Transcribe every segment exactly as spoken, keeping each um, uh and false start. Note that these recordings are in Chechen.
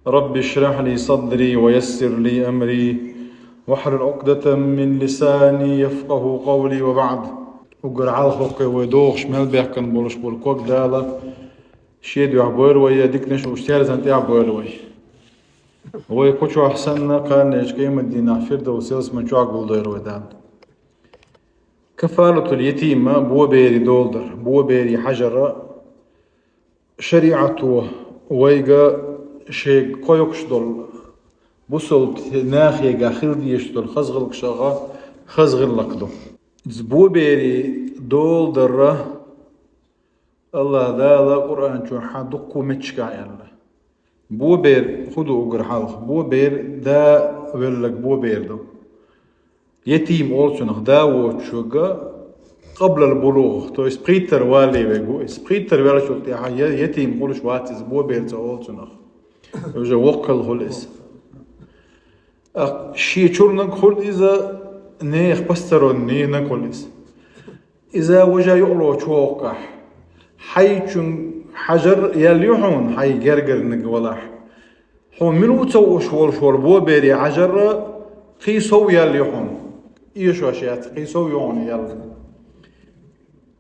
رب اشرح لي صدري ويسر لي أمري واحلل عقدة من لساني يفقهوا قولي وبعد. Уггар хьалха вай догӀуш мел бехкан болуш болу ког Дала шен дуьхьа бойла вай, диканаш уьш терзан тӀехь бойла вай. Вай кху чохь санна, кханечу къематдийнахь Фирдавс ялсаман чохь гулдойла вай Дала. Кафалатул ятима, бобери долдар, бобери хьажара шариӀато вайга шега кхойкхуш долу, бусалба нахега хила дезаш долу хаза гӀиллакхашха хаза гӀиллакх ду. Бобери долдарра Аллах Дала Къуръан чохь дуккха меттигашкахь аьлла. Бобер хӀун ду уггар хьалха? Бобер да велларг бобер ду. Ятим олу цунах, да воцучуьнга, къаблал булугӀ, то есть пхийттара валале верг ву иза. Пхийттара ваьллачул тӀаьхьа я-, ятим хуьлуш вац иза, бобер цо олу цунах. Уже воккхал хуьлу иза. А шен чуьрниг хуьлу иза, нехан посторонниниг хуьлу иза. Иза важа юкъало чу воккхахь, хьайчун хьажар ял ю хьуна, хьайн гергарниг валахь. Хьуна мила ву ца вууш волуш волу бобери хьажар кхин сов ял ю хьуна. Эшош яц, кхин сов ю хьуна ял.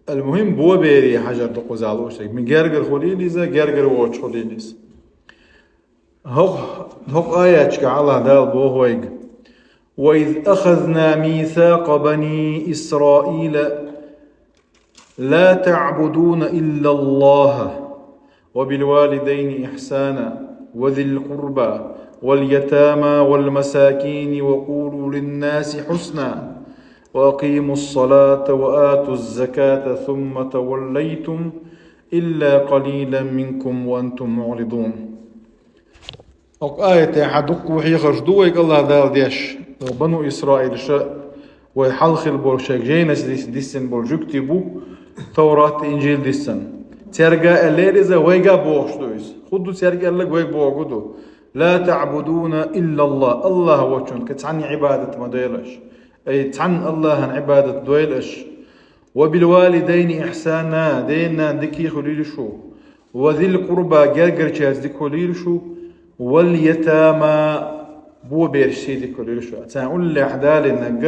Ал-мухӀим, бобери хьажар ду кхузахь лууш дерг. Ми гергар хуьлийла иза, гергар воцуш хуьлийла иза. ХӀокху, хӀокху аятчигахь Аллах Дала боху вайга: «وإذ أخذنا ميثاق بني إسرائيل لا تعبدون إلا الله وبالوالدين إحسانا وذي القربى واليتامى والمساكين وقولوا للناس حسنا وأقيموا الصلاة وآتوا الزكاة ثم توليتم إلا قليلا منكم وأنتم معرضون». ХӀокху аятехь дуккха хьехарш ду вайга Аллах Дала деш. Бану Исраилша вай хьалха хилла болу шайга жайнаш дис-, диссина болу жуьгтий бу, Таврат, Инжил диссина. Цаьрга аьллера иза, вайга а бохуш ду иза. ХӀун ду цаьрга аьлларг, вайга бохург ду: «لا تعبدون إلا الله». Аллах воцчунна кхин цхьанна Ӏибадат ма дойла аша. Ай, цхьанна Аллахана Ӏибадат дойла аша. «وبالوالدين إحسانا», ден-нанна дика хуьлийла шу. «وذي القربى», гергарчаьрца дика хуьлийла шу. «واليتامى», боберашций дика хуьлийла шу. Царна уллехь далийнарг,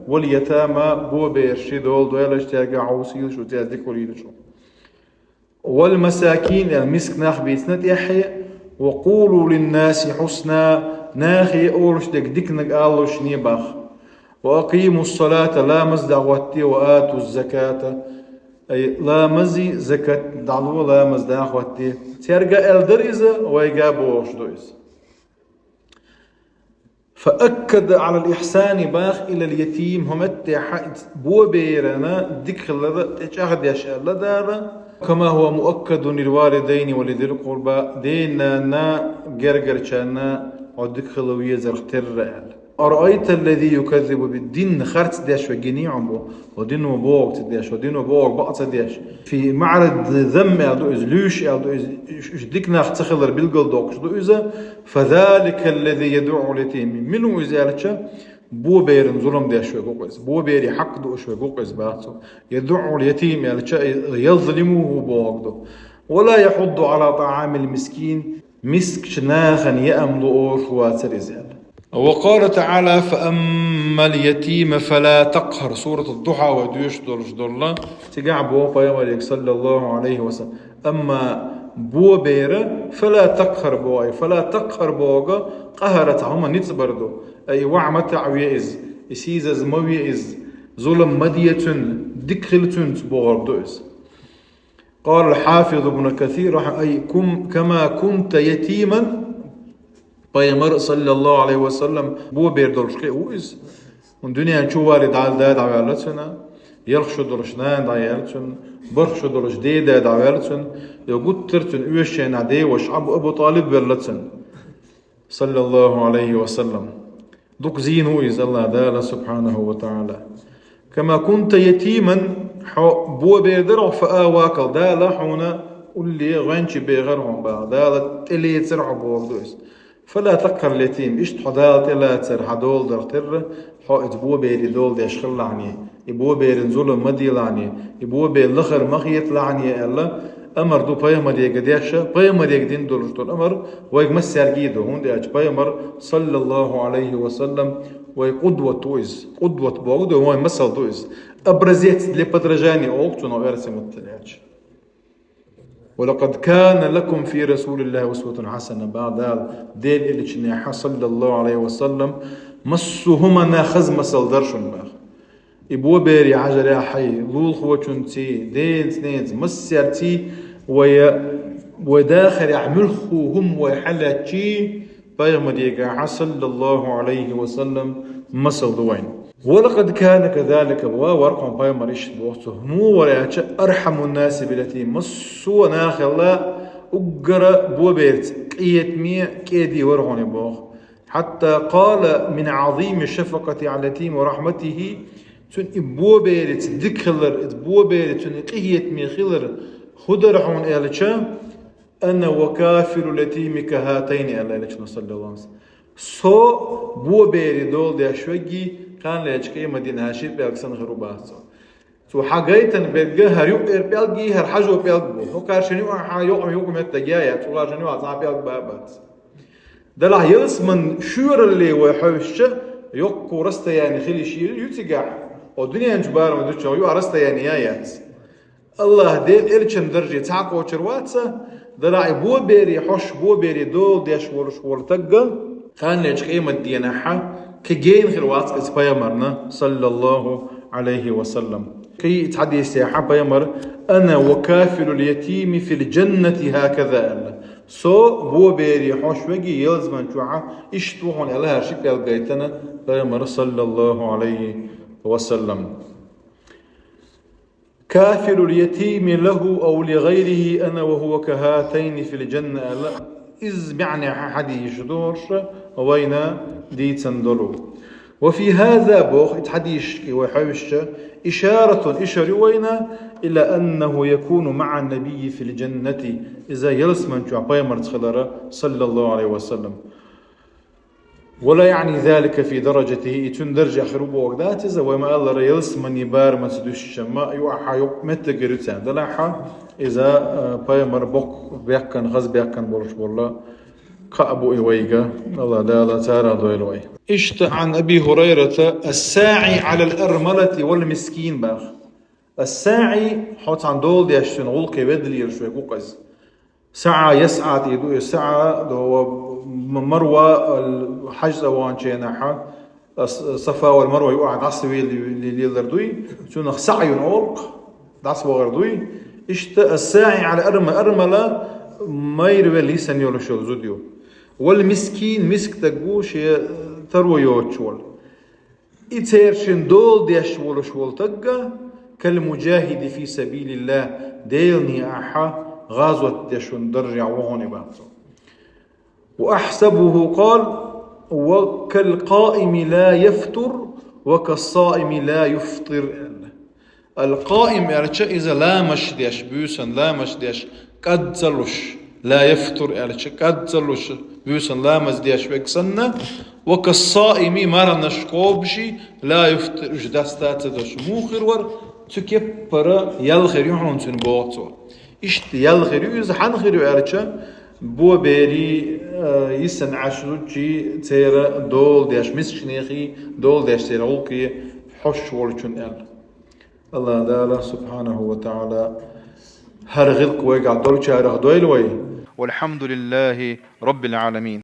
«واليتامى», боберашций дола дойлаш, цаьрга хьовсийла шу, цаьрца дика хуьлийла шу. «والمساكين», аьлла, миска нах бийцина тӀаьхье, «وقولوا للناس حسنا», нахе олуш дерг диканиг алалуш небах. «وأقيموا الصلاة», ламаз дӀахӀотте, «وآتوا الزكاة», ай, ламази закат дӀало, ламаз дӀахӀотте. Цаьрга аьлла дара иза, вайга а бохуш ду иза. «فأكد على الإحسان», бах, «إلى اليتيم», хӀуматтехьа боберана дика хилар тӀечӀагӀдеш аьлла Дала, «كما هو مؤكد للوالدين ولذي القربى», ден-нанна, гергарчарна хьо дика хила везарх терра аьлла. «أرأيت الذي يكذب بالدين», харц деш вай гиний хьуна бу, хӀо дино бохург ца деш, хӀо дино бохург бакъ ца деш. «في معرض الذم», аьлла ду иза, луьйш аьлла ду иза, уьш, уьш дика нах ца хилар билгалдоккхуш ду иза. «فذلك الذي يدع اليتيم». Мила ву иза аьлча, боберан зулам деш вай гу-кх иза, бобери хьакъ дууш вай гу-кх иза, бах цо. «يدع اليتيم» аьлча, «يظلمه» бохург ду. «ولا يحض على طعام المسكين», мискачу нахана яам луург вацара иза аьлла. «وقال تعالى: فأما اليتيم فلا تقهر». Сурат ад-Духа вай доьшуш долуш долла. Цигахь боху пайхамарга, саллаллаху алейхи ва саллям: «Амма бобера, فلا تقهر», боху, «فلا تقهر» боху, къахьара цхьа хӀума ницкъ бар ду. Ай, ваӀ ма таӀаве иза, и сийсаз ма ве иза, зулам ма де цуьнан, дика хила цуьнца бохург ду иза. قال الحافظ ابن كثير, أي كم-، كما كنت يتيما, пайхамар, саллаллаху алейхи ва саллям, бобер долуш хи ву иза. ХӀунда дуьнен чу вале дӀа-, да дӀаваьлла цуьнан, ялх шо долуш нана дӀаяьлла цуьнан, барх шо долуш деда дӀаваьлла цуьнан, я гуттар цуьнан оьшучу хенахь деваша Абу, Абу ТӀалиб велла цуьнан, саллаллаху алейхи ва саллям. Дукха зийна ву иза Аллах Дала, субхьанаху ва таӀала. «كما كنت يتيما», хьо бобер дара хьо, «فآواك», Дала хьуна улле гӀоьнчий бехара хьуна бах, Дала тӀелецара хьо бохург ду иза. «فلا تقهر اليتيم», иштта хьо Дала тӀелацар хьан дола дарх терра, хьо иза бобери дола деш хилалахьане, и боберан зулам ма делахьане, и бобер лахара ма хеталахьане аьлла, Амар ду пайхамарега деш, пайхамарега дина долуш долу амар вайга массаьрга а ду, хӀунда аьлча пайхамар, саллаллаху алейхи ва саллам, вай къудват ву иза. Къудват боху ду, вай масал ду иза. Образец для подражания олу цунах, версия матталаьча. «ولقد كان لكم في رسول الله أسوة حسنة», бах Дала, Делан элчанехьа, саллаллаху алейхи ва саллам, массо а хӀуманна хаза масал дара шуна, бах. И боберий хьажарехь хьай, лулахочунций, денца, ненца, массаьрций, вай, вай дахарехь муьлхха хӀума вай хьалаьцчий, пайхамарегахьа, саллаллаху алейхи ва саллам, масал ду вайна. «ولقد كان كذلك», ва вархьун пайхамар иштта боху цо. Муха вара аьлча, «أرحم الناس باليتيم», массо а нахалла уггара боберца къинхетаме, кӀеда вара хьуна боху. «حتى قال من عظيم شفقته على اليتيم ورحمته», цуьнан и боберица дика хилар, и бобери цуьнан къинхетаме хилар хӀун дара хьуна аьлча, «أنا وكافل اليتيم كهاتين», аьлла элчано, саллаллаху алейхи ва саллам. Со боберий дола деш верг кхана лечу къематдийнахь хӀара ши пӀелг санна хир ву бац цо. Цо хьагайтина берг хӀара юккъера пӀелг а, хӀара хьажо пӀелг а бу. ХӀокхара шина юкъахь хьан йокъа, йокъа меттиг я яц, цуьнгахь шина юкъахь цхьа пӀелг бан а бац. Делахь ялсаманин шоралле вай хьовсча, йоккха расстояние хила йиш йолуш ю цигахь. О дуьнен чу барам ду чохь ю а расстояние я яц. АллахӀ Делан элчанан дарже цхьа кхочур вац, делахь и боберий хьош, боберий дола деш волуш волу стаг кхана лечу къематдийнахьа кхин гена хир вац иза пайхамарна, саллаллаху алейхи ва саллам. Кхин цхьа хьадисехьа пайхамар: «أنا وكافل اليتيم في الجنة هكذا», аьлла. Со боберий хьош верг ялсамани чохь иштта ву хьуна аьлла, хӀара ши пӀелг гайтина пайхамар, саллаллаху алейхи ва саллам. «كافل اليتيم له أو لغيره أنا وهو كهاتين في الجنة», аьлла, иза маьӀна хьадисаш долуш вайна дийцина долу. «وفي هذا», боху, и хьадисашка вай хьовсча, «إشارة», ишар ю вайна, «إلى أنه يكون مع النبي في الجنة», иза ялсамани чохь пайхамарца хилар, саллаллаху алейхи ва саллам. «ولا يعني ذلك في درجته», и цуьнан даржехь хир ву бохург дац иза, вай ма-аллара, ялсамани барамца дуьстича ма ю ахьа йокъа меттигера ю царна. Делахь иза, а, пайхамар боккха баьхкина, хаза баьхкина болуш болла кхаъ бу и вайга, АллахӀ Дала царах дойла вай. Иштта, عن أبي هريرة: «الساعي على الأرملة والمسكين», бах. «الساعي», хьо цхьана дола деш цуьнан гӀуллакхе ведда лелаш верг ву-кх иза. «سعى يسعى» тӀе ду и, «سعى» до м-, Марва, ал-, хьаьж цӀа ваханчу хенахьа, ас-, Сафа вал Марва юкъахь дӀасавелла ле-, лелар дуй, цунах саӀюн олу-кх, дӀасавахар дуй. Иштта «الساعي على الأرم-», армала майра велла йисина йолуш йолу зуда ю. «والمسكين», мискин стаг ву, шен таро йоцуш волу. И церан шин дола деш волуш волу стаг, «كالمجاهد في سبيل الله», Делан ахьа гӀазот деш волчун даржехь ву хьуна и бах цо. «وأحسبه قال: وكالقائم لا يفتر، وكالصائم لا يفطر», аьлла. «القائم» аьлча иза ламазаш деш, буьйсанна ламазаш деш, кӀад ца луш, «لا يفتر» аьлча, кӀад ца луш, буьйсанна ламаз деш верг санна, «وكالصائم», марханаш кхобуш, «لا يفطر», уьш даста ца долуш. Муха хир вара? Цу кеппара ял хир ю хьуна цуьнан боху цо. Иштта ял хир ю иза, хьанна хир ю аьлча, боберий, э, йисина Ӏаш зудчий, церан дола деш, мискачу нехан дола деш, церан гӀуллакхе хьош волчун аьлла. АллахӀ Дала, субхьанаху ва таӀала, хӀара гӀиллакх вайгахь долчарах дойла вай. والحمد لله رب العالمين.